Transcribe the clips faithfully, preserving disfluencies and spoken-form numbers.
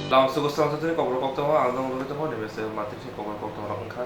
Lamsugo srangsa tini kobor koktwma ang nang logwi tongo, nini se matwi se kobor koktwma rok wngkha.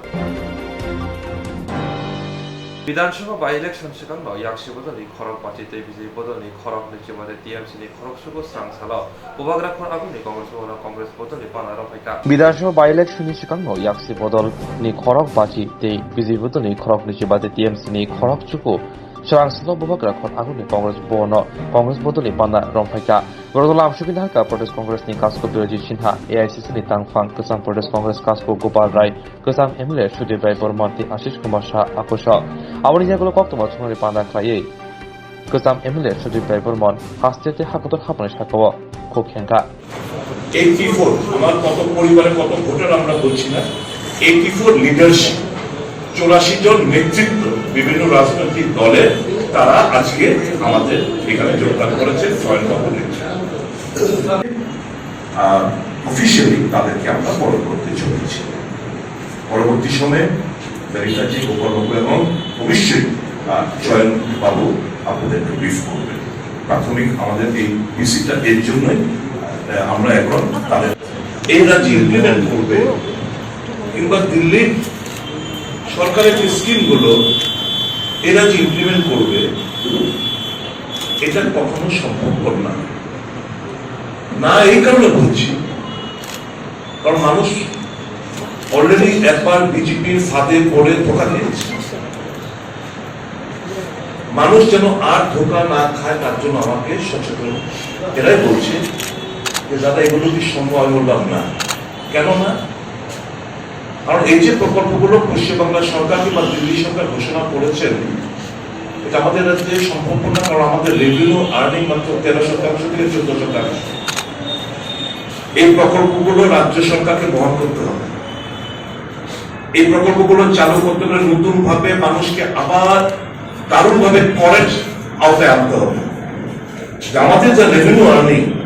Bidhan Sabha by-election swkangno yaksi bodolni khorok bachi tei B J P bodolni khorok nwichi mate T M C ni khorok sugo srang salo Bubagra khor aguni Congress bhabono Congress bodolni bana rok phaikha. Bidhan Sabha by-election ni swkangno yaksi bodolni khorok bachi tei B J P bodolni khorok nwichi mate T M C ni khorok sugo Chwrangsalo Bubagra khor aguni Congress bhabono Congress bodolni bana rwngphaikha. Borok dolo amsugwi nahakha Pradesh Congress ni Kasko Birojit Sinha, A I C C ni tangphang kwcham Pradesh Congress Kasko Gopal Rai, kwcham M L A Sudip Rai Bormon tei Ashish Kumar Shah akusok. Aboni yagulo koktwma chuknani bana khlaiwi kwcham M L A Sudip Rai Bormon haste tei hakotor hapmani sakao khuk hengkha. Eighty four, আমার কত পরিবারে কত ভোটার আমরা বলছি না, eighty four leadership, চুরাশি জন নেতৃত্ব বিভিন্ন রাজনৈতিক দলের, তারা আজকে আমাদের এখানে যোগদান করেছে জয়ন্তবাবুর নেতৃত্বে। আর অফিসিয়ালি তাদেরকে আমরা বরণ করতে চলেছি। পরবর্তী সময়ে নেতাজি গোপালবাবু এবং অবশ্যই, আহ, জয়ন্তবাবু আপনাদেরকে ব্রিফ করবেন। প্রাথমিক আমাদের এই ভিজিটটা এর জন্যই, আহ, আমরা এখন তাদের এরা যে ইমপ্লিমেন্ট করবে কিংবা দিল্লির সরকারের যে স্কিমগুলো এরা যে ইমপ্লিমেন্ট করবে, এটা কখনো সম্ভবপর না। না, এই কারণে বলছি, কারণ মানুষ অলরেডি একবার বিজেপির ফাঁদে পড়ে ধোকা খেয়েছে। মানুষ যেন আর ধোকা না খায়, তার জন্য আমাকে সচেতন এরাই বলছে যে, "দাদা, এগুলো কি সম্ভব?" আমি বললাম, "না।" কেন না? কারণ এই যে প্রকল্পগুলো পশ্চিমবাংলা সরকার কিংবা দিল্লি সরকার ঘোষণা করেছেন, এটা আমাদের রাজ্যে সম্ভব না, কারণ আমাদের রেভিনিউ আর্নিং মাত্র তেরোশো, তেরোশো থেকে চোদ্দশো টাকা। এই প্রকল্পগুলো রাজ্য সরকারকে বহন করতে হবে। এই প্রকল্পগুলো চালু করতে হলে নতুনভাবে মানুষকে আবার দারুণভাবে করের আওতায় আনতে হবে। যে আমাদের যা রেভিনিউ আর্নিং,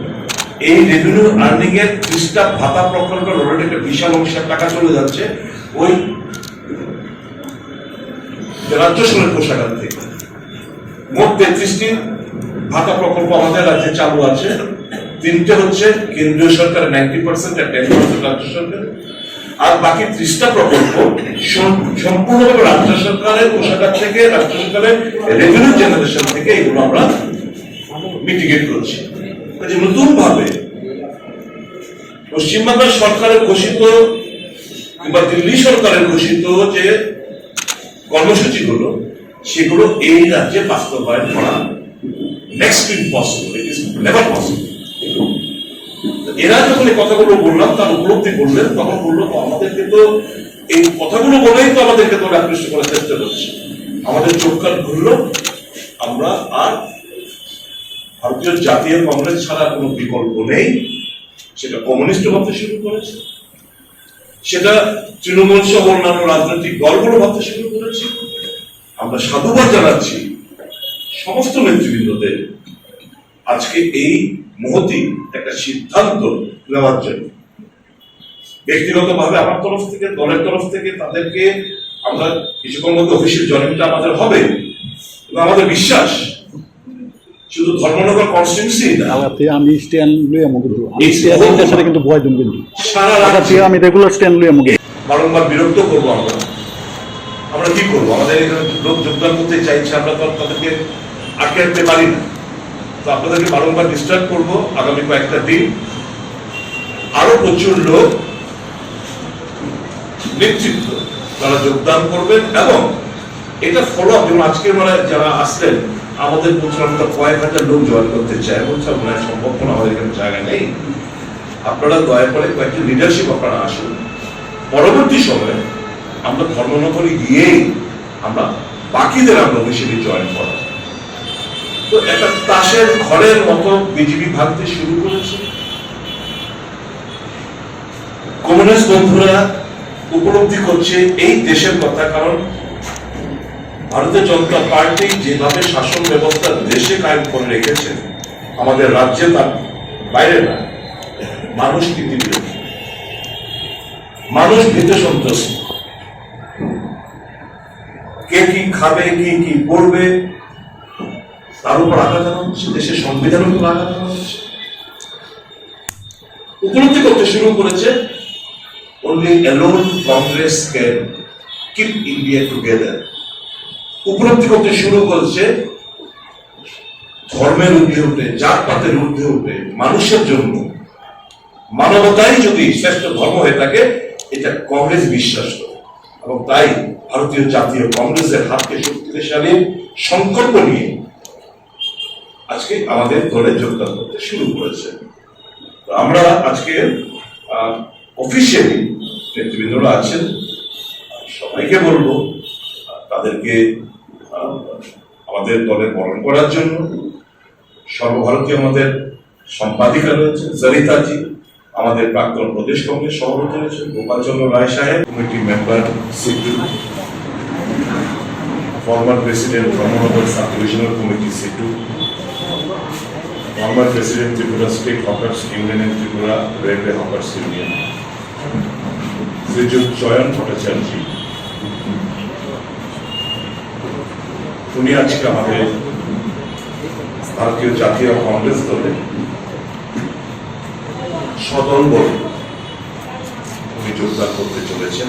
এই রেভিনিউ আর্নিং এর ত্রিশটা ভাতা প্রকল্পের অলরেডি একটা বিশাল অংশের টাকা চলে যাচ্ছে ওই রাজ্য সরকারের কোষাগার থেকে। মোট তেত্রিশটি ভাতা প্রকল্প আমাদের রাজ্যে চালু আছে। তিনটে হচ্ছে কেন্দ্রীয় সরকারের নাইনটি পার্সেন্ট আর টেন পার্সেন্ট রাজ্য সরকারের। আর বাকি ত্রিশটা প্রকল্প সম-, সম্পূর্ণভাবে রাজ্য সরকারের কোষাগার থেকে, রাজ্য সরকারের রেভিনিউ জেনারেশন থেকে এগুলো আমরা মিটিগেট করছি। কাজে নতুনভাবে পশ্চিমবাংলা সরকারের ঘোষিত কিংবা দিল্লি সরকারের ঘোষিত যে কর্মসূচিগুলো, সেগুলো এই রাজ্যে বাস্তবায়ন করা next to impossible, it is never possible। এরা যখন এই কথাগুলো বললাম, তার উপলব্ধি করলেন, তখন বললো, "তো আমাদেরকে তো এই কথাগুলো বলেই তো আমাদেরকে তো আকৃষ্ট করার চেষ্টা করছে।" আমাদের চোখ কান খুললো, আমরা আর ভারতীয় জাতীয় কংগ্রেস ছাড়া কোনো বিকল্প নেই। সেটা কমিউনিস্ট ভাবতে শুরু করেছে, সেটা তৃণমূল সহ অন্যান্য রাজনৈতিক দলগুলো ভাবতে শুরু করেছে। আমরা সাধুবাদ জানাচ্ছি সমস্ত নেতৃবৃন্দদের আজকে এই মহতী একটা সিদ্ধান্ত নেওয়ার জন্য। ব্যক্তিগতভাবে আমার তরফ থেকে, দলের তরফ থেকে তাদেরকে আমরা কিছুক্ষণ মধ্যে অফিসিয়াল জয়েনিংটা আমাদের হবে এবং আমাদের বিশ্বাস শুধু ধর্মনগর কনস্টিটিউয়েন্সি না, আবার তুই আমি স্ট্যান্ড লইয়া মুখ কিন্তু আমি এই স্ট্যান্ড বহু এর সাথে কিন্তু বয় দিন কিন্তু সারা আবার রাজ্যে তুই আমি রেগুলার স্ট্যান্ড লইয়া মুখ। বারংবার বিরক্ত করবো আমরা। আমরা কি করবো? আমাদের এখানে লোক যোগদান করতে চাইছে, আমরা তো আর তাদেরকে আটকে রাখতে পারি না। তো আপনাদেরকে বারংবার ডিস্টার্ব করবো। আগামী কয়েকটা দিন আরো প্রচুর লোক নেতৃত্ব তারা যোগদান করবেন এবং এটা ফলো আপ। যেমন আজকে মানে যারা আসলেন, আমাদের বলছিল আমরা কয়েক হাজার লোক জয়েন করতে চাই, বলছে আপনার সম্ভব না, আমাদের এখানে জায়গা নেই। আপনারা দয়া করে কয়েকজন লিডারশিপ আপনারা আসুন, পরবর্তী সময়ে আমরা ধর্মনগরে গিয়েই আমরা বাকিদের আমরা অফিসিয়ালি জয়েন করাবো। তো একটা তাসের ঘরের মতো বিজেপি ভাঙতে শুরু করেছে। কমিউনিস্ট বন্ধুরা উপলব্ধি করছে এই দেশের কথা, কারণ ভারতীয় জনতা পার্টি যেভাবে শাসন ব্যবস্থা দেশে কায়েম করে রেখেছে, আমাদের রাজ্যে, তার বাইরে না, মানুষ নীতি বিরোধী, মানুষ ভীত সন্ত্রস্ত। কে কি খাবে, কে কি পড়বে, তার উপর আঘাত আনা হচ্ছে, দেশের সংবিধানের উপর আঘাত আনা হচ্ছে। উপলব্ধি করতে শুরু করেছে, only alone Congress can keep India together। উপলব্ধি করতে শুরু করেছে ধর্মের ঊর্ধ্বে উঠে, জাতপাতের ঊর্ধ্বে উঠে, মানুষের জন্য, মানবতাই যদি শ্রেষ্ঠ ধর্ম হয়ে থাকে, এটা কংগ্রেস বিশ্বাস করে। এবং তাই ভারতীয় জাতীয় কংগ্রেসের হাতকে শক্তিশালী সংকল্প নিয়ে আজকে আমাদের দলে যোগদান করতে শুরু করেছে। তো আমরা আজকে, আহ, অফিসিয়ালি নেতৃবৃন্দরা আছেন, সবাইকে বলবো, আহ, তাদেরকে, আহ, আমাদের দলে বরণ করার জন্য। সর্বভারতীয় আমাদের সম্পাদিকা রয়েছে, জরিতা জি, আমাদের প্রাক্তন প্রদেশ কংগ্রেস সভাপতি রয়েছে, গোপাল চন্দ্র রায় সাহেব, committee member situ, former president Dharmanagar Sub Divisional Committee, situ, former president Tripura State Hawkers Union and Tripura Railway Hawkers Union, Shriyut চয়ন ভট্টাচার্য। উনি আজকে আমাদের ভারতীয় জাতীয় কংগ্রেস দলে সদল বলে উনি যোগদান করতে চলেছেন।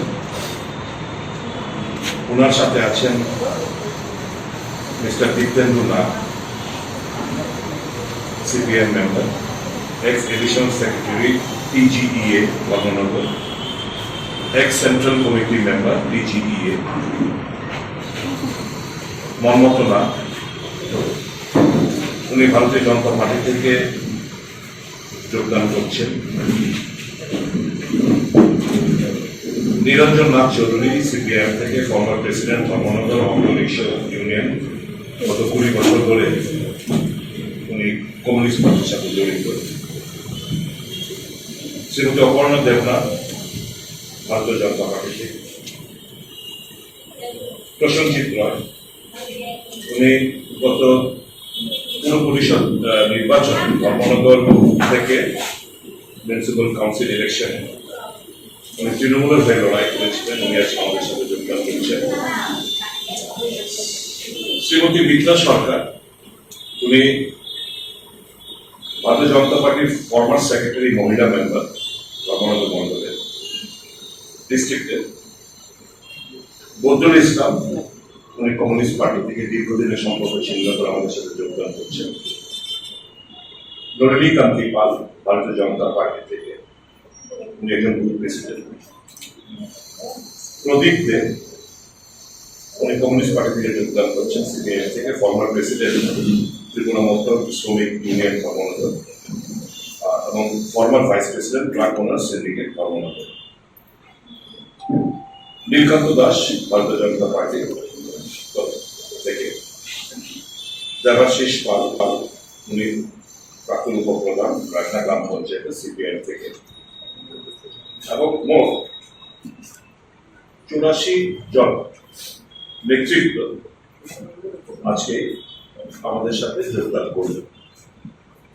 ওনার সাথে আছেন mister Dipendu Nath, CPIM member, ex additional secretary, TGEA, Dharmanagar, ex central committee member, TGEA, Manmatha Nath. উনি ভারতীয় জনতা পার্টি থেকে যোগদান করছেন। নিরঞ্জন নাথ চৌধুরী, সিপিআইএম থেকে, former president, Dharmanagar auto rickshaw union, গত কুড়ি বছর ধরে উনি কমিউনিস্ট পার্টির সাথে জড়িত। শ্রীমতী অপর্ণা দেবনাথ, ভারতীয় জনতা পার্টি থেকে। প্রসেনজিৎ রয়, উনি গত পুর পরিষদ, আহ, নির্বাচন, ধর্মনগর থেকে মিউনিসিপ্যাল কাউন্সিল ইলেকশনে উনি তৃণমূলের হয়ে লড়াই করেছিলেন, উনি আজকে আমাদের সাথে যোগদান করছেন। শ্রীমতী মিথিলা সরকার, উনি ভারতীয় জনতা পার্টির ফর্মার সেক্রেটারি, মহিলা মেম্বার, ধর্মনগর মণ্ডলের, ডিস্ট্রিক্টের। বদরুল ইসলাম, উনি কমিউনিস্ট পার্টি থেকে দীর্ঘদিনের সম্পর্ক ছিন্ন করে আমাদের সাথে যোগদান করছেন। নলিনী কান্তি পাল, ভারতীয় জনতা পার্টি থেকে, উনি একজন বুথ প্রেসিডেন্ট। প্রদীপ দে, উনি কমিউনিস্ট পার্টি থেকে যোগদান করছেন, সিপিআইএম থেকে, ফর্মার প্রেসিডেন্ট ত্রিপুরা মথুরা শ্রমিক ইউনিয়ন কর্মরত, আহ, এবং ফর্মার ভাইস প্রেসিডেন্ট, ড্রাগ ওনার সিন্ডিকেট কর্মরত। নীলকান্ত দাস, ভারতীয় জনতা পার্টি থেকে। দেবাশিস পাল, পাল, উনি প্রাক্তন উপপ্রধান, রাজনা গ্রাম পঞ্চায়েত, সিপিআইএম থেকে। এবং মোট চুরাশি জন নেতৃত্ব আজকে আমাদের সাথে যোগদান করলেন।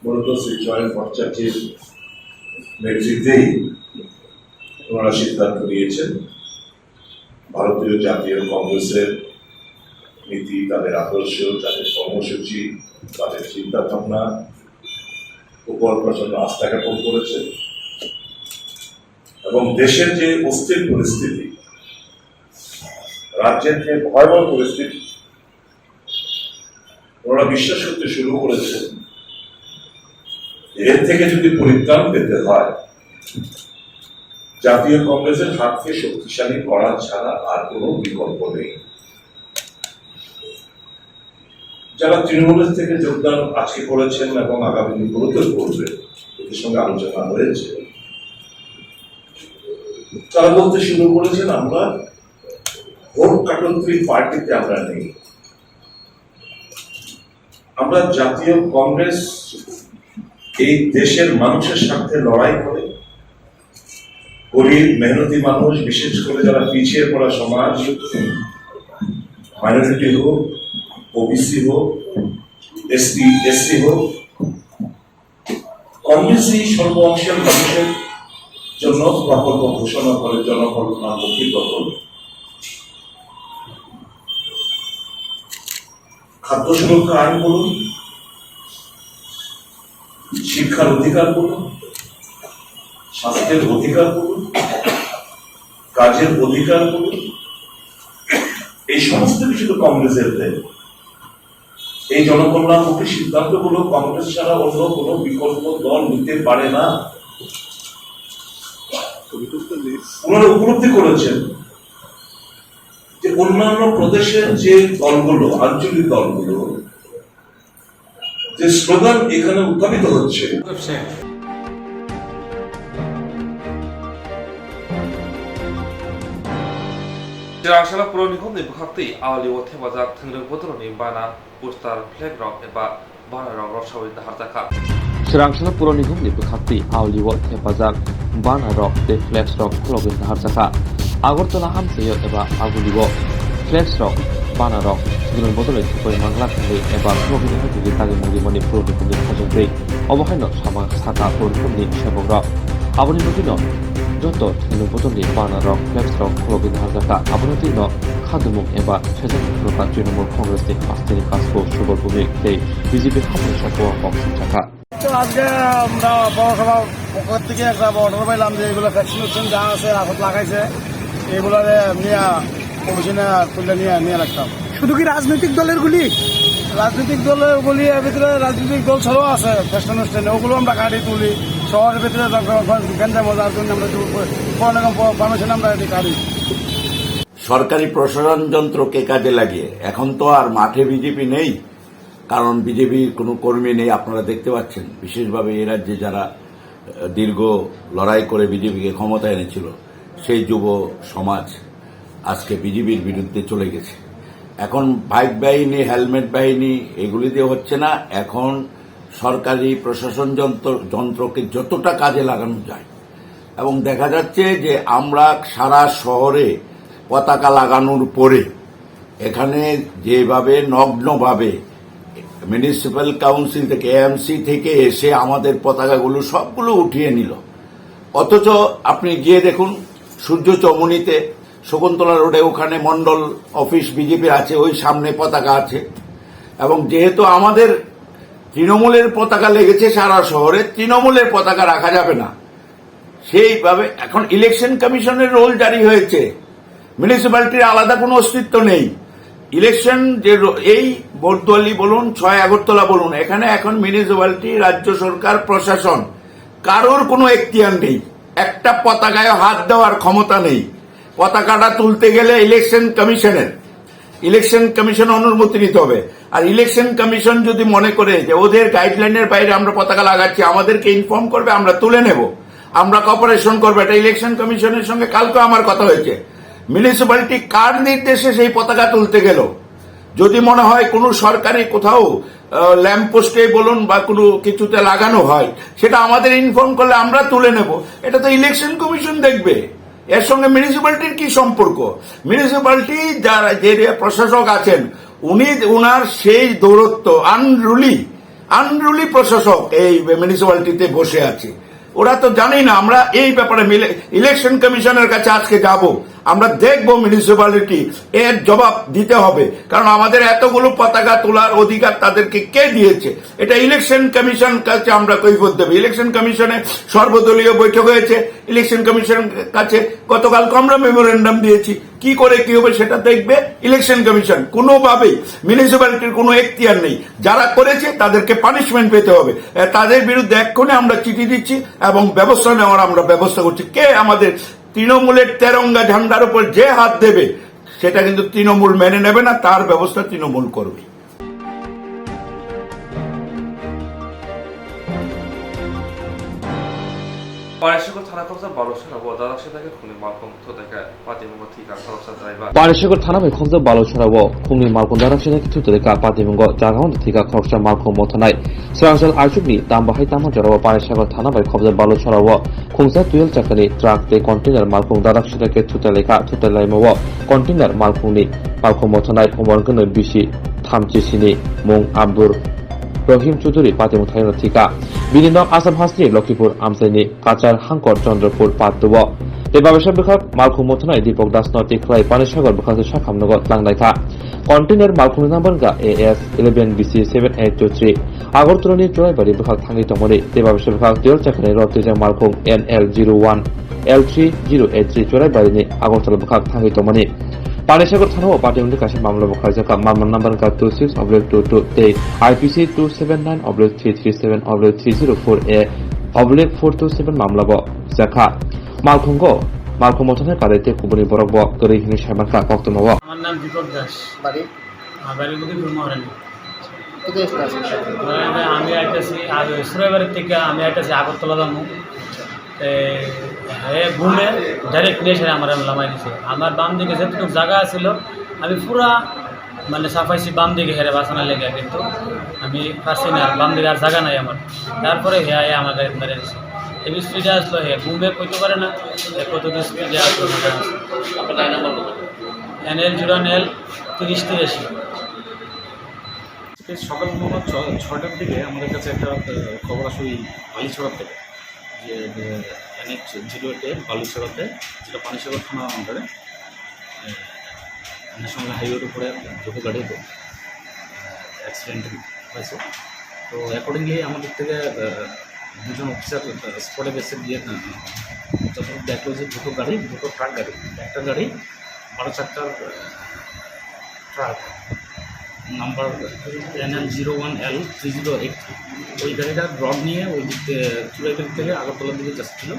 মূলত শ্রী জয়ন্ত ভট্টাচার্যের নেতৃত্বেই ওনারা সিদ্ধান্ত নিয়েছেন ভারতীয় জাতীয় কংগ্রেসের নীতি, তাদের আদর্শ, তাদের কর্মসূচি, তাদের চিন্তা ভাবনা উপর প্রচন্ড আস্থা জ্ঞাপন করেছেন এবং দেশের যে অস্থির পরিস্থিতি, রাজ্যের যে ভয়াবহ পরিস্থিতি, ওনারা বিশ্বাস করতে শুরু করেছেন যে এর থেকে যদি পরিত্রাণ পেতে হয়, জাতীয় কংগ্রেসের হাতকে শক্তিশালী করা ছাড়া আর কোনো বিকল্প নেই। যারা তৃণমূলের থেকে যোগদান আজকে করেছেন এবং আগামী দিনগুলোতেও করবেন, এদের সঙ্গে আলোচনা হয়েছে, তারা বলতে শুরু করেছেন, "আমরা ভোট কাটন্ত্রী পার্টিতে আমরা নেই, আমরা জাতীয় কংগ্রেস এই দেশের মানুষের স্বার্থে লড়াই করে, গরিব মেহনতি মানুষ, বিশেষ করে যারা পিছিয়ে পড়া সমাজ, মাইনরিটি হোক, ওবিসি হোক, এসটি, এসসি হোক, কংগ্রেসই সর্ব অংশের মানুষের জন্য প্রকল্প ঘোষণা করে, জনকল্যাণমুখী প্রকল্প। খাদ্য সুরক্ষা আইন বলুন, শিক্ষার অধিকার বলুন, স্বাস্থ্যের অধিকার বলুন, কাজের অধিকার বলুন, এই সমস্ত কিছু তো কংগ্রেসের দেন। এই জনকল্যাণমুখী সিদ্ধান্তগুলো কংগ্রেস ছাড়া অন্য কোনো বিকল্প দল নিতে পারে না। ওনারা উপলব্ধি করেছেন যে অন্যান্য প্রদেশের যে দলগুলো, আঞ্চলিক দলগুলো, যে স্লোগান এখানে উত্থাপিত হচ্ছে, Chwrangsala puro ni hwn ni bwkhak twi ali o thepajak thwngrwng bodolni bana, poster, flag rok eba bana rok rwksawi naharjakha. Chwrangsala puro ni hwn ni bwkhak twi ali o thepajak bana rok tei flex rok kholobwi naharjakha. Agartala amchaio eba aguli o flex rok bana rok thwngrwng bodolni thupui mangla thangwi eba kholobwi naharjakha tagwi mungwi mani puro ni hwn ni khajang twi. Obo haino sama saka puro ni hwn ni sebok rok. Aboni bagwino joto thwngrwng bodolni bana rok flex rok kholobwi naharjakha. Aboni twino khadumung eba Sejak Tripura Trinamool Congress ni hasteni kasbo Subal Bhumik tei B J P hapni sokao kok songchakha. তো আজকে আমরা পৌরসভার পক্ষ থেকে একটা অর্ডার পাইলাম যে এগুলো ভ্যাকসিনেশন যা আছে রাখত লাগাইছে, এগুলোরে নিয়ে কমিশনে তুলে নিয়ে নিয়ে রাখতাম। শুধু কি রাজনৈতিক দলের গুলি? রাজনৈতিক দলের গুলি, এর ভিতরে রাজনৈতিক দল ছাড়াও আছে, ভ্যাকসিনেশন ওগুলো আমরা গাড়ি তুলি, শহরের ভিতরে যখন যখন যেখানে যাবো, যার জন্য আমরা পারমিশন আমরা গাড়ি। সরকারি প্রশাসন যন্ত্রকে কাজে লাগিয়ে এখন তো আর মাঠে বিজেপি নেই, কারণ বিজেপির কোনো কর্মী নেই। আপনারা দেখতে পাচ্ছেন, বিশেষভাবে এ রাজ্যে যারা, আহ, দীর্ঘ লড়াই করে বিজেপিকে ক্ষমতায় এনেছিল, সেই যুব সমাজ আজকে বিজেপির বিরুদ্ধে চলে গেছে। এখন বাইক বাহিনী, হেলমেট বাহিনী, এগুলি দিয়ে হচ্ছে না। এখন সরকারি প্রশাসন যন্ত্র, যন্ত্রকে যতটা কাজে লাগানো যায়, এবং দেখা যাচ্ছে যে আমরা সারা শহরে পতাকা লাগানোর পরে এখানে যেভাবে নগ্নভাবে মিউনিসিপ্যাল কাউন্সিল থেকে, এএমসি থেকে এসে আমাদের পতাকাগুলো সবগুলো উঠিয়ে নিল। অথচ আপনি গিয়ে দেখুন, সূর্য চমনিতে শকুন্তলা রোডে ওখানে মণ্ডল অফিস বিজেপির আছে, ওই সামনে পতাকা আছে। এবং যেহেতু আমাদের তৃণমূলের পতাকা লেগেছে সারা শহরে, তৃণমূলের পতাকা রাখা যাবে না। সেইভাবে এখন ইলেকশন কমিশনের রোল জারি হয়েছে, মিউনিসিপ্যালিটির আলাদা কোনো অস্তিত্ব নেই। ইলেকশন যে র-, এই বর্দোয়ালি বলুন, ছয় আগরতলা বলুন, এখানে এখন মিউনিসিপ্যালিটি, রাজ্য সরকার, প্রশাসন, কারোর কোনো এখতিয়ার নেই, একটা পতাকায় হাত দেওয়ার ক্ষমতা নেই। পতাকাটা তুলতে গেলে ইলেকশন কমিশনের, ইলেকশন কমিশন অনুমতি নিতে হবে। আর ইলেকশন কমিশন যদি মনে করে যে ওদের গাইডলাইনের বাইরে আমরা পতাকা লাগাচ্ছি, আমাদেরকে ইনফর্ম করবে, আমরা তুলে নেব, আমরা কোঅপারেশন করবো। এটা ইলেকশন কমিশনের সঙ্গে কালকে আমার কথা হয়েছে। মিউনিসিপ্যালিটি কার নির্দেশে সেই পতাকা তুলতে গেল? যদি মনে হয় কোনো সরকারি কোথাও, আহ, ল্যাম্পপোস্টে বলুন বা কোনো কিছুতে লাগানো হয়, সেটা আমাদের ইনফর্ম করলে আমরা তুলে নেব। এটা তো ইলেকশন কমিশন দেখবে। এর সঙ্গে মিউনিসিপ্যালিটির কি সম্পর্ক? মিউনিসিপ্যালিটি যারা, যে প্রশাসক আছেন, উনি, ওনার সেই দৌরত্ব, আনরুলি, আনরুলি প্রশাসক এই মিউনিসিপ্যালিটিতে বসে আছে। ওরা তো জানেই না। আমরা এই ব্যাপারে মিলে ইলেকশন কমিশনের কাছে আজকে যাব, আমরা দেখব মিউনিসিপ্যালিটি এর জবাব দিতে হবে, কারণ আমাদের এতগুলো পতাকা তোলার অধিকার তাদেরকে কে দিয়েছে? এটা ইলেকশন কমিশন কাছে আমরা কৈফিয়ত দেব। ইলেকশন কমিশনে সর্বদলীয় বৈঠক হয়েছে, ইলেকশন কমিশন কাছে গতকাল আমরা মেমোরেন্ডাম দিয়েছি। কি করে কি হবে সেটা দেখবে ইলেকশন কমিশন। কোনোভাবেই মিউনিসিপ্যালিটির কোনো এখতিয়ার নেই। যারা করেছে তাদেরকে পানিশমেন্ট পেতে হবে। এ, তাদের বিরুদ্ধে এক্ষুনি আমরা চিঠি দিচ্ছি এবং ব্যবস্থা নেওয়ার আমরা ব্যবস্থা করছি। কে আমাদের তৃণমূলের তেরঙ্গা ঝান্ডার উপর যে হাত দেবে, সেটা কিন্তু তৃণমূল মেনে নেবে না, তার ব্যবস্থা তৃণমূল করবে। Panishagar thana khoroksa Baluchara o dadak se dager khungni malkhung thuthaikha patimungo thwikha khoroksa driver. Panishagar thana bai khobjak Baluchara o khungni malkhung dadak se dager thuthaikha patimungo jaga hwnwi thwikha khoroksa malkhung mothanai. Srangchal aichukni tam bahai tamo jorao Panishagar thana bai khobjak Baluchara o khungsa tuyal chakani truck tei container malkhung dadak se dager thuthaikha, thuthailaima o container malkhungni malkhung mothanai umor wngkha bisi thamchi sini mung Abdur Rohim Chudhuri patimung thaino thwikha. Bini nok Assam hasteni Lokhipur amchaini Kachar Hangkor Chandrapur pattuo. Tei babisa bwkhak malkhung mothanai Dipok Das no tikhlai Panishagar bwkhak sakhamnogo tlangnai kha. Container malkhungni number wngkha A S eleven B C seven eight two three. Agartala ni Churaibari bwkhak thangwi tongmani tei babisa bwkhak twelve chakhani rot twijak malkhung N L zero one L three zero eight three Churaibari ni Agartala bwkhak thangwi tongmani. Panisagar thana o party wngwi kaisa mamla bo khlaijakha, mamla number wngkha two six oblique two two tei I P C two seven nine oblique three three seven oblique three zero four A oblique four two seven mamla bo jakha. Malkhungo, malkhung mothani karwi tei kubuni borok bo kwrwi hwnwi saimankha koktwma o. আমার নাম দীপক দাস। বাড়ি? আমার বাড়ি উদয়পুর মহারানী। কোথায় আসলে আজকে? মহারানী, আমি আইতেছি, আজ সুরাইবাড়ির থেকে আমি আইতেছি আগরতলা যাবো। এই, হে ঘুমে ডাইরেক্ট নিয়ে এসে আমার লামাই দিছে। আমার বাম দিকে যেটুকু জায়গা ছিল, আমি পুরা মানে সাফাইছি বাম দিকে হেরে বাঁচানোর লেগে, কিন্তু আমি পারছি না, বাম দিকে আর জায়গা নাই আমার। তারপরে হে আয়া আমার গাড়ি মেরে দিছে। হেভি স্পিডে আসলো, হে ঘুমে কইতে পারে না, হে কত স্পিডে আসলো। আপনার গাড়ি নাম্বার কত? N L zero N L তিরিশ তিরাশি। আজকে সকাল মোটামুটি ছ-, ছটার দিকে আমাদের কাছে একটা, আহ, খবর আসে ওই বালিছড়া থেকে, যে, আহ, এন এইচ জিরো এইট এ বালিছড়াতে, যেটা পানিসাগর থানার আন্ডারে, আহ, ন্যাশনাল হাইওয়ের উপরে দুটো গাড়িতে, আহ, অ্যাক্সিডেন্ট হয়েছে। তো অ্যাকর্ডিংলি আমাদের থেকে, আহ, দুজন অফিসার, আহ, স্পটে গেছে, গিয়ে, আহ, যতটুকু দেখলো যে দুটো গাড়ি, দুটো ট্রাক গাড়ি, একটা গাড়ি বারো চাকার, আহ, truck number N L zero one L three zero eight three, ওই গাড়িটা রড নিয়ে ওই দিক থেকে, চুড়াইবাড়ি থেকে আগরতলার দিকে যাচ্ছিল।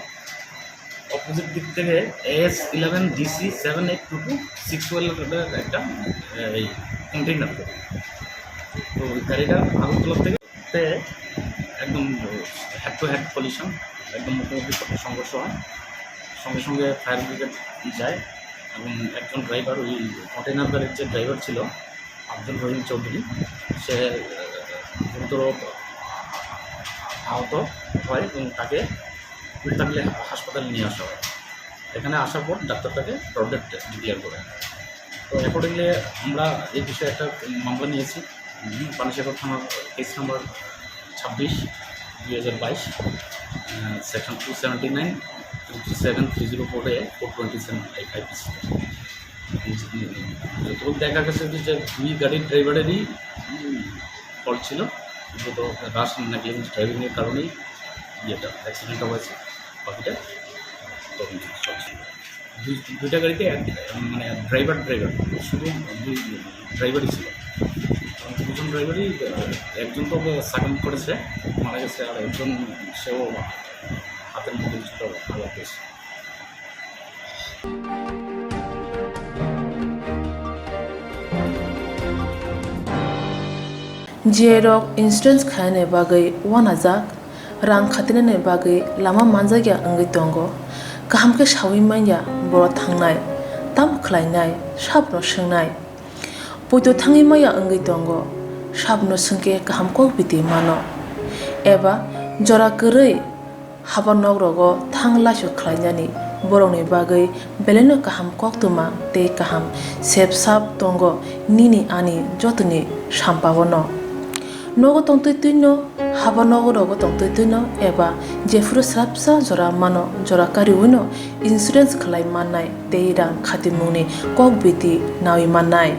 অপোজিট দিক থেকে A S eleven D C seven eight two two six ওয়েলের একটা, আহ, এই কন্টেইনার। তো ওই গাড়িটা আগরতলা থেকে তে একদম হেড টু হেড কলিশন, একদম মুখোমুখি সংঘর্ষ হয়। সঙ্গে সঙ্গে ফায়ার ব্রিগেড যায় এবং একজন ড্রাইভার, ওই কন্টেইনার গাড়ির যে ড্রাইভার ছিল আব্দুল রহিম চৌধুরী, সে, আহ, গুরুতর আহত হয় এবং তাকে উল্টাবিল্লি হাসপাতালে নিয়ে আসা হয়। এখানে আসার পর ডাক্তার তাকে ডেড ডিক্লেয়ার করে। তো অ্যাকর্ডিংলি আমরা এই বিষয়ে একটা মামলা নিয়েছি, হুম, পানিসাগর থানার কেস নাম্বার ছাব্বিশ, দুই হাজার বাইশ, আহ, section two seventy nine, two three seven, three zero four A, four twenty seven I P C. যতটুকু দেখা গেছে যে, যে দুই গাড়ির ড্রাইভারেরই, উম, ফল্ট ছিল, কিন্তু রাশ নেগলিজেন্স ড্রাইভিংয়ের কারণেই ইয়েটা, অ্যাক্সিডেন্টটা হয়েছে। বাকিটা তদন্ত চলছে। দুই, দুইটা গাড়িতে এক, মানে, ড্রাইভার, ড্রাইভার, শুধু দুই ড্রাইভারই ছিল। এবং দুজন ড্রাইভারই, আহ, একজন তো সাকাম করেছে, মারা গেছে, আর একজন সেও হাতের মধ্যে কিছুটা আঘাত পেয়েছে। J rok insurance khainani bagwi uanajak, rang khatinani bagwi lama manjakya wngwi tongo. Kaham khe saui manya borok thangnai, tamo khlainai, sabno swngnai. Poito thangwi maya wngwi tongo, sabno swngkhe kaham kok biti mano. Eba jora kwrwi haba nok rogo thang laisok khlainani borokni bagwi belaino kaham koktwma tei kaham sep sap tongo nini ani jotoni sampao no. Nogo tongtwi twino, haba nogo rogo tongtwi twino eba jephuru srapsa jora mano, jora kariwino insurance khlai mannai tei rang khatimungni kok biti naui mannai.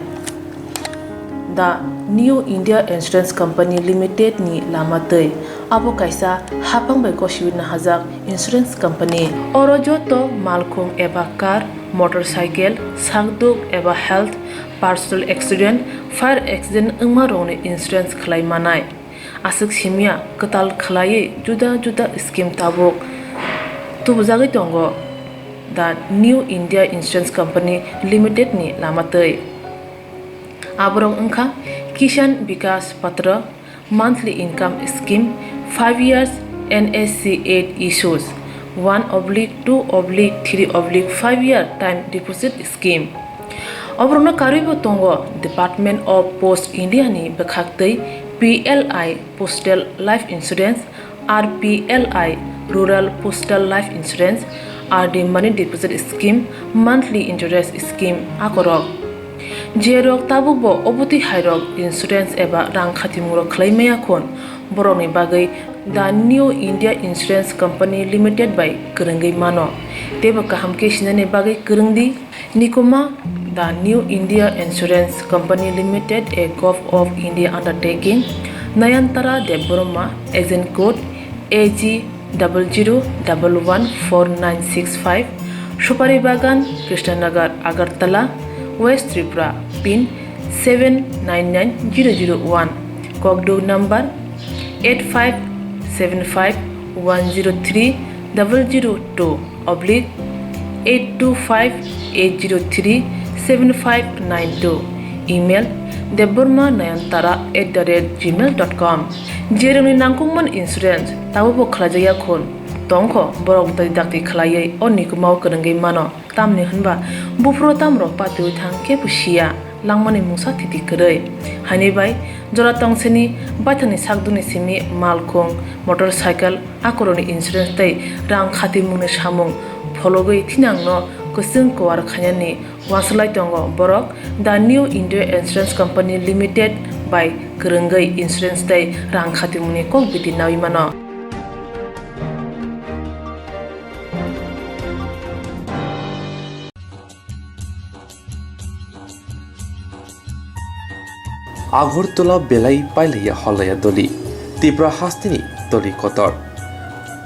The New India Insurance Company Limited ni lama twi. Abo kaisa haphang bai gosiwi nahajak insurance company. Oro joto malkhung eba car, motorcycle, sakduk eba health, personal accident, fire accident wngma rokni insurance khlai manai. Aswk simya kwtal khlaiwi juda juda scheme tabuk tubujagwi tongo the New India Insurance Company Limited ni lama twi. Aborok wngkha Kisan Vikas Patra, monthly income scheme, five years N S C eight issues, one oblique two oblique three oblique five year time deposit scheme. Oborokno karwibo tongo Department of Post India ni bwkhaktwi P L I Postal Life Insurance, R P L I Rural Postal Life Insurance, R D Money Deposit Scheme, Monthly Interest Scheme akorok. Jerok tabukbo obotwi hairok insurance eba rang khatimungrok khlai maya khun, Borokni bagwi The New India Insurance Company Limited bai kwrwngwi mano. Teibo kaham khe sinani bagwi kwrwng di. Nikuma, The New India Insurance Company Limited, a Govt of India undertaking, Nayantara Debbarma, agent code A G double zero double one four nine six five, Supari Bagan, Krishnanagar, Agartala, West Tripura, pin seven nine nine zero zero one, kokduk number eight five seven five one zero three double zero two oblique eight two five eight zero three seven five nine two, email debbarma nayantara at the rate gmail dot com. Jerwngni nangkukmani insurance tabukbo khlaijakya khun tongkho, borok dakti dakti khlaiwi o nikumao kwrwngwi mano. Tamni hwnba buphuru tamrok patiwi thang kebo siya, langmani mungsa thiti kwrwi. Haini bai jora tongseni baithangni sakduni simi malkhung, motorcycle, akorokni insurance tei rang khatimungni samung phologwi thinangno kwchwng kuar khainani uansuk lai tongo borok The New India Insurance Company Limited bai kwrwngwi insurance tei rang khatimungni kok biti naui mano. Agartala belai pailaiya holaiya doli, Tipra hasteni doli kotor.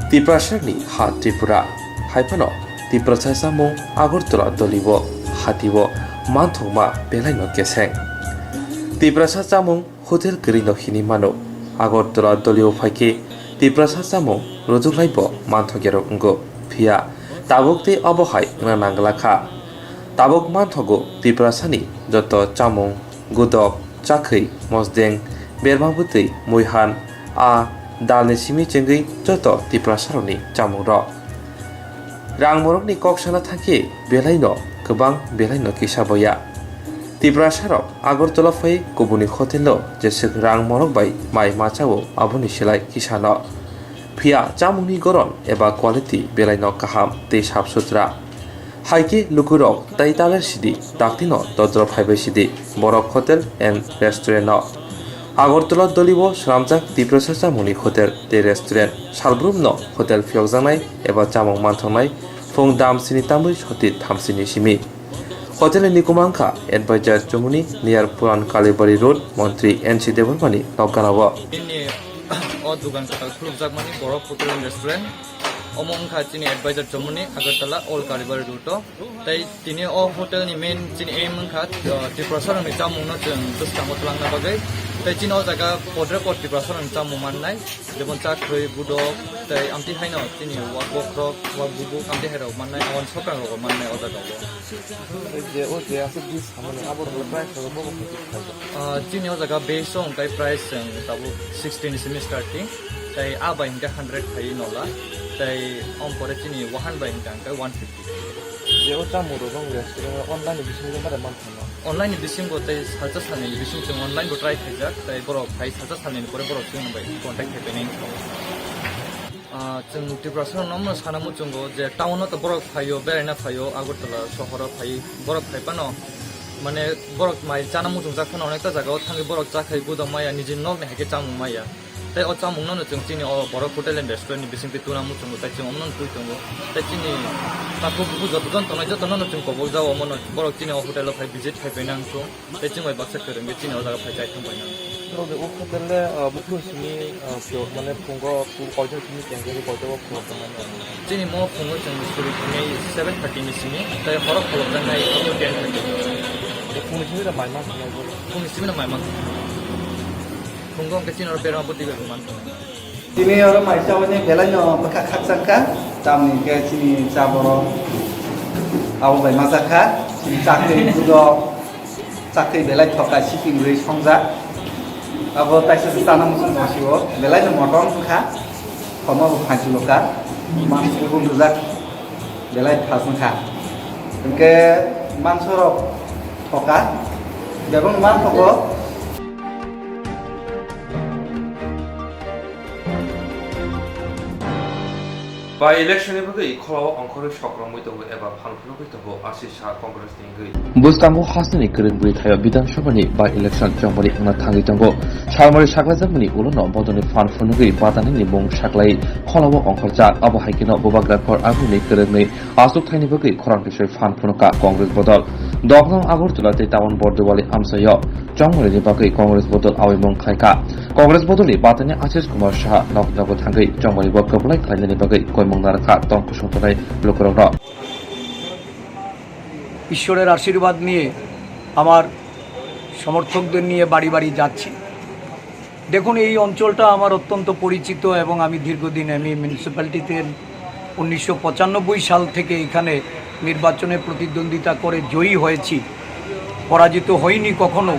Tiprasarni ha Tripura, hai phano Tiprasa chamung Agartala dolibo, hatio manthokma belaino keseng. Tiprasa chamung hotel kwrwino hinwi mano. Agartala dolio phaikhe Tiprasa chamung rwjwklaibo manthokya rok wngo. Phiya tabuk tei obo hai wngna nangla kha. Tabuk manthogo Tiprasani joto chamung, gudok, chakhwi, mosdeng, berma bwtwi, muihan, a, dalni simi chengwi joto Tiprasarokni chamungrok. Rangmorokni kok sana thangkhe belaino kwbang, belaino kisa boya. Tiprasarok Agartala phai kubuni hotelo jeswk rangmorok bai mai ma chao, aboni silai kisano. Phiya chamungni goron eba quality belaino kaham tei sap sutra. Hai khe lukurok tai taler sidi, taktino dodro phaibai sidi, Borok Hotel and Restaurant-o. Agartala dolibo swnamjak Tiprasa chamungni hotel tei restaurant. Salbrumno hotel phiyokjaknai eba chamung manthoknai phung dam sini tamwi soti thamsini simi. Hotelni nikuma wngkha Advisor Chomoni, near Puran Kalibari Road, Montri N C Debbarmani nokganao. Bini o dugan kwtal khulukjakmani Borok Hotel and Restaurant. Omo wngkha chini advisor Chomoni, Agartala, Old Kalibari Road o. Tei tini o hotel ni main chini aim wngkha, uh, Tiprasa rokni chamung no chwng bwskango twlangna bagwi. Tei chini o jaga podre pod Tiprasa rokni chamung mannai, jemon chakhwi, budok, tei amtwi haino chini wak bokhorok, wak bubuk, amtwi hai rok mannai, aboni sokang rok mannai o jaga o. Je o je aswk dis samani abo rok price rok bo bo khaijak. Ah, chini o jaga base o hwnkhe price chwng tabuk sixty ni simi starting, tei a bai hwnkhe hundred phaiwi nola, tei om pore chini wahan bai hwnkhe hwnkhe one fifty. Je o chamung rok wng restaurant o online ni bisingo bare man thangma? Online ni bisingo tei salsa salni bising chwng online bo try khaijak, tei borok phai salsa salni ni pore borok chwng bai contact khai pai nai wngkha. Ah, chwng Tiprasa rokno omo sana muchungo je town o to borok phaio, beraina phaio, Agartala sohoro phai, borok phai phano, mane, borok mai chana muchungjak phano onekta jaga o thangwi borok chakhai budok maya, nijini nokni hai khe chamung maya. Tei o chamung no chwng chini o Borok Hotel and Restaurant ni bisingtwi tuna muchungo, tei chwng omono twi tongo. Tei chini takhuk bukhuk joto jon tongnai joto no chwng kobol jao, omono borok chini o hotel o phai visit khai pai nang chwng. Tei chwng bai baksa kwrwngwi chini o jaga phai chai thang bai nang. Norok ni o hotel le, ah, buphuru simi, ah, phiyok mane phungo koitor simi tengkhe koitor o phiyok tongmani. Chini mo phungo chwng suri thangwi seven thirty ni simi, tei horo kholopjaknai abo ten thirty. O phungni simi da mai man thangwi bo. Phungni simi da mai man thangwi. Phungo hwnkhe chini oro berma bwtwi bai man thangwi. Tini oro mai chawani belai no bwkha khakchang kha, tamni hwnkhe chini cha borok abo bai ma cha kha, chini chakri budok, chakri belai thoka siping rwi songjak, abo taisa se chana muchung tongsiwo, belai no motom wngkha, khomo bo phanchulo kha, mangsi bo rijak. Belai thas wngkha. Hwnkhe mansorok thoka, bebak manthogo. By election ni bagwi kholao ongkhorwi sokromwi tongo eba phan phunugwi tongo Asisa Congress ni wngwi. Bwskango hasteni kwrwng bwrwi thaio Bidhan Sabha ni by election chongmani wngna thangwi tongo. Salmari saklaijakmani ulono bodolni phan phunugwi batanini mung saklai kholao ongkhorjak. Abo hai kheno bubagra khor aboni kwrwngnwi achuk thaini bagwi khorang tisoi phan phunukha Congress bodol. Downtown Agartala tei town Bordewali amchaio chongmani bagwi Congress bodol awi mung khlaikha. Congress bodolni batani Ashish Kumar Saha nok nogo thangwi chongmani bo kwplai khlainani bagwi koimung narwkha tong kusung tongnai lukurokno. ঈশ্বরের আশীর্বাদ নিয়ে আমার সমর্থকদের নিয়ে বাড়ি বাড়ি যাচ্ছি। দেখুন, এই অঞ্চলটা আমার অত্যন্ত পরিচিত এবং আমি দীর্ঘদিন আমি মিউনিসিপ্যালিটিতে উনিশশো পঁচানব্বই সাল থেকে এখানে নির্বাচনে প্রতিদ্বন্দ্বিতা করে জয়ী হয়েছি, পরাজিত হইনি কখনো।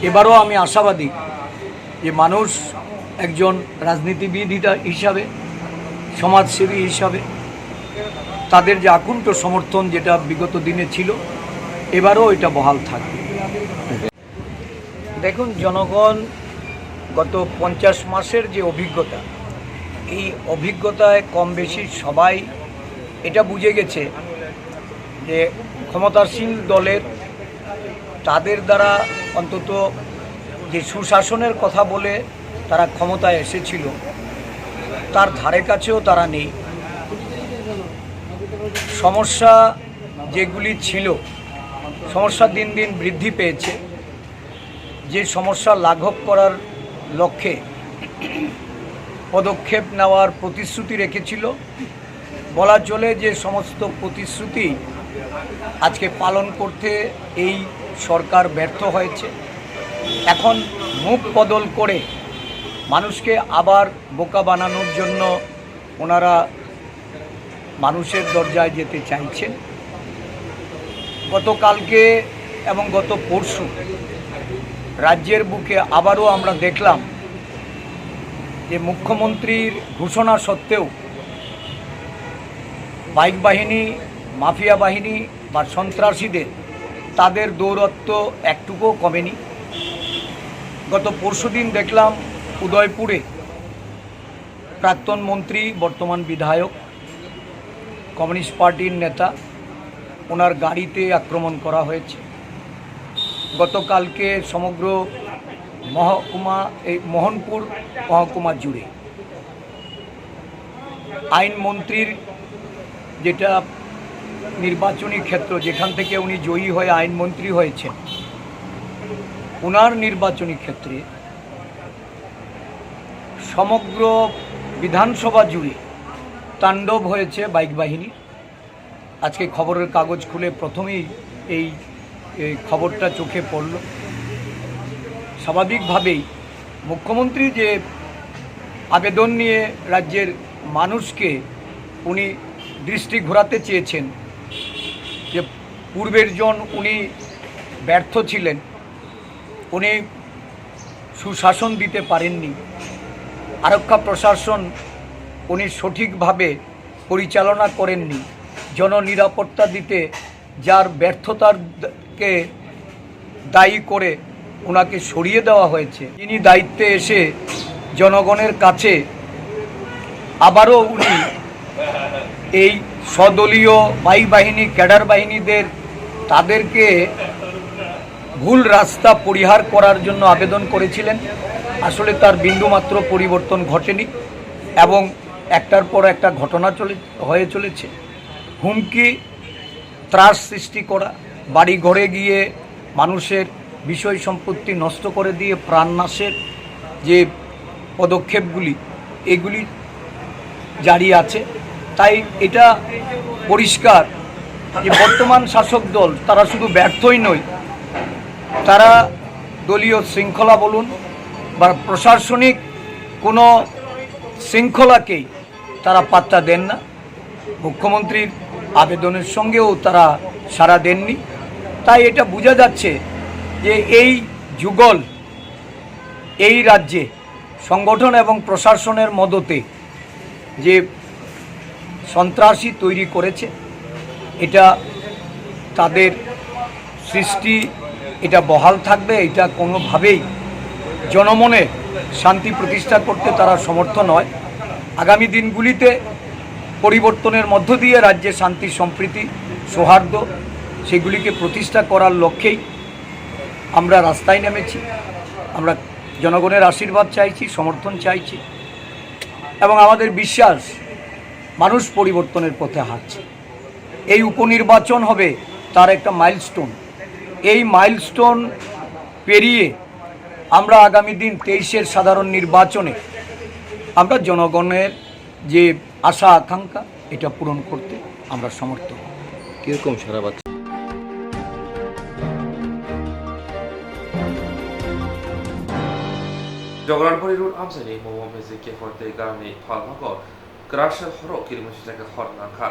এবারও আমি আশাবাদী যে মানুষ একজন রাজনীতিবিদ হিতা-, হিসাবে, সমাজসেবী হিসাবে তাদের যে আকুণ্ঠ সমর্থন যেটা বিগত দিনে ছিল, এবারও এটা বহাল থাকবে। দেখুন, জনগণ গত পঞ্চাশ মাসের যে অভিজ্ঞতা, এই অভিজ্ঞতায় কম বেশি সবাই এটা বুঝে গেছে যে ক্ষমতাসীন দলের, তাদের দ্বারা অন্তত যে সুশাসনের কথা বলে তারা ক্ষমতায় এসেছিল, তার ধারে কাছেও তারা নেই। সমস্যা যেগুলি ছিল, সমস্যা দিন দিন বৃদ্ধি পেয়েছে। যে সমস্যা লাঘব করার লক্ষ্যে পদক্ষেপ নেওয়ার প্রতিশ্রুতি রেখেছিল, বলা চলে যে সমস্ত প্রতিশ্রুতি আজকে পালন করতে এই সরকার ব্যর্থ হয়েছে। এখন মুখ বদল করে মানুষকে আবার বোকা বানানোর জন্য ওনারা মানুষের দরজায় যেতে চাইছেন। গতকালকে এবং গত পরশু রাজ্যের বুকে আবারও আমরা দেখলাম যে মুখ্যমন্ত্রীর ঘোষণা সত্ত্বেও বাইক বাহিনী, মাফিয়া বাহিনী বা সন্ত্রাসীদের, তাদের দৌরাত্ম্য একটুকুও কমেনি। গত পরশুদিন দেখলাম উদয়পুরে প্রাক্তন মন্ত্রী, বর্তমান বিধায়ক, কমিউনিস্ট পার্টির নেতা, ওনার গাড়িতে আক্রমণ করা হয়েছে। গতকালকে সমগ্র মহকুমা, এই মোহনপুর মহকুমা জুড়ে আইন মন্ত্রীর যেটা নির্বাচনী ক্ষেত্র, যেখান থেকে উনি জয়ী হয়ে আইন মন্ত্রী হয়েছেন, ওনার নির্বাচনী ক্ষেত্রে সমগ্র বিধানসভা জুড়ে তাণ্ডব হয়েছে বাইক বাহিনীর। আজকে খবরের কাগজ খুলে প্রথমেই এই, এই খবরটা চোখে পড়ল। স্বাভাবিকভাবেই মুখ্যমন্ত্রী যে আবেদন নিয়ে রাজ্যের মানুষকে উনি দৃষ্টি ঘোরাতে চেয়েছেন যে পূর্বের জন উনি ব্যর্থ ছিলেন, উনি সুশাসন দিতে পারেননি, আরক্ষা প্রশাসন উনি সঠিকভাবে পরিচালনা করেননি, জননিরাপত্তা দিতে যার ব্যর্থতারকে দায়ী করে ওনাকে সরিয়ে দেওয়া হয়েছে। তিনি দায়িত্বে এসে জনগণের কাছে আবারও উনি এই স্বদলীয় বাইক বাহিনী, ক্যাডার বাহিনীদের, তাদেরকে ভুল রাস্তা পরিহার করার জন্য আবেদন করেছিলেন। আসলে তার বিন্দুমাত্র পরিবর্তন ঘটেনি এবং একটার পর একটা ঘটনা চলে, হয়ে চলেছে। হুমকি, ত্রাস সৃষ্টি করা, বাড়ি ঘরে গিয়ে মানুষের বিষয় সম্পত্তি নষ্ট করে দিয়ে প্রাণনাশের যে পদক্ষেপগুলি, এগুলি জারি আছে। তাই এটা পরিষ্কার যে বর্তমান শাসক দল তারা শুধু ব্যর্থই নয়, তারা দলীয় শৃঙ্খলা বলুন বা প্রশাসনিক কোনো শৃঙ্খলাকেই তারা পাত্তা দেন না। মুখ্যমন্ত্রীর আবেদনের সঙ্গেও তারা সাড়া দেননি। তাই এটা বোঝা যাচ্ছে যে এই যুগল এই রাজ্যে সংগঠন এবং প্রশাসনের মদতে যে সন্ত্রাসী তৈরি করেছে, এটা তাদের সৃষ্টি, এটা বহাল থাকবে। এটা কোনোভাবেই জনমনে শান্তি প্রতিষ্ঠা করতে তারা সমর্থ নয়। আগামী দিনগুলিতে পরিবর্তনের মধ্য দিয়ে রাজ্যে শান্তি, সম্প্রীতি, সৌহার্দ্য, সেগুলিকে প্রতিষ্ঠা করার লক্ষ্যেই আমরা রাস্তায় নেমেছি। আমরা জনগণের আশীর্বাদ চাইছি, সমর্থন চাইছি এবং আমাদের বিশ্বাস মানুষ পরিবর্তনের পথে হাঁটছে। এই উপনির্বাচন হবে তার একটা মাইলস্টোন। এই মাইলস্টোন পেরিয়ে আমরা আগামী দিন তেইশের সাধারণ নির্বাচনে আমরা জনগণের যে আশা আকাঙ্ক্ষা, এটা পূরণ করতে আমরা সমর্থ হব। কিরকম সারা পাচ্ছেন? জগন্নাথপুর রোড আমসানি মোমো মেজে কেফর দেগানি ফালমাগো গ্রাসের হরো কিরিমসি জায়গা হর নাংখা।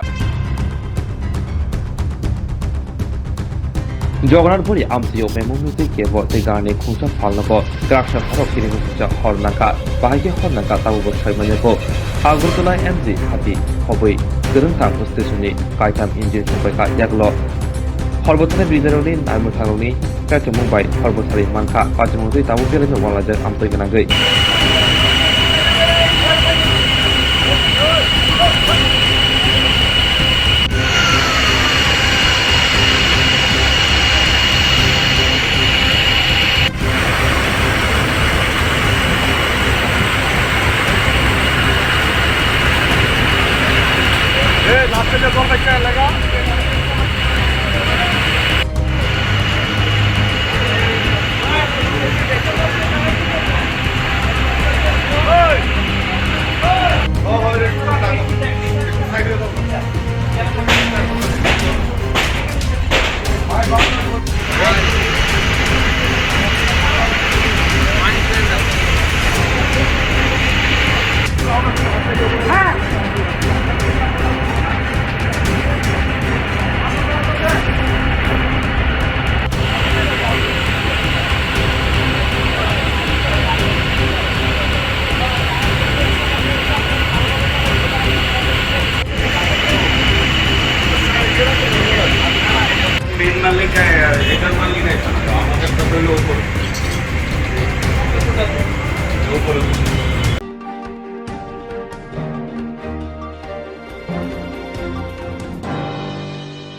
Jogonnatpuri amsio memo misi kebo tei gani khungsa phalnogo kraksa pharo kiri muchungsa hor nangkha, bahai khe hor nangkha tabukbo soi manya bo. Agartala M G hati hobwi kwrwngtham station ni kaitham engine songpaikha yagulo. Hor bwthani bridge-rokni naimwthangrokni kaichomung bai hor bwthari mankha, pachimung twi tabuk belai no walajak amtwi gwnangwi.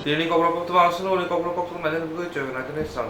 Tini kokborok koktwma aswk uni kokborok koktwma naina bagwi chwng naitani chwng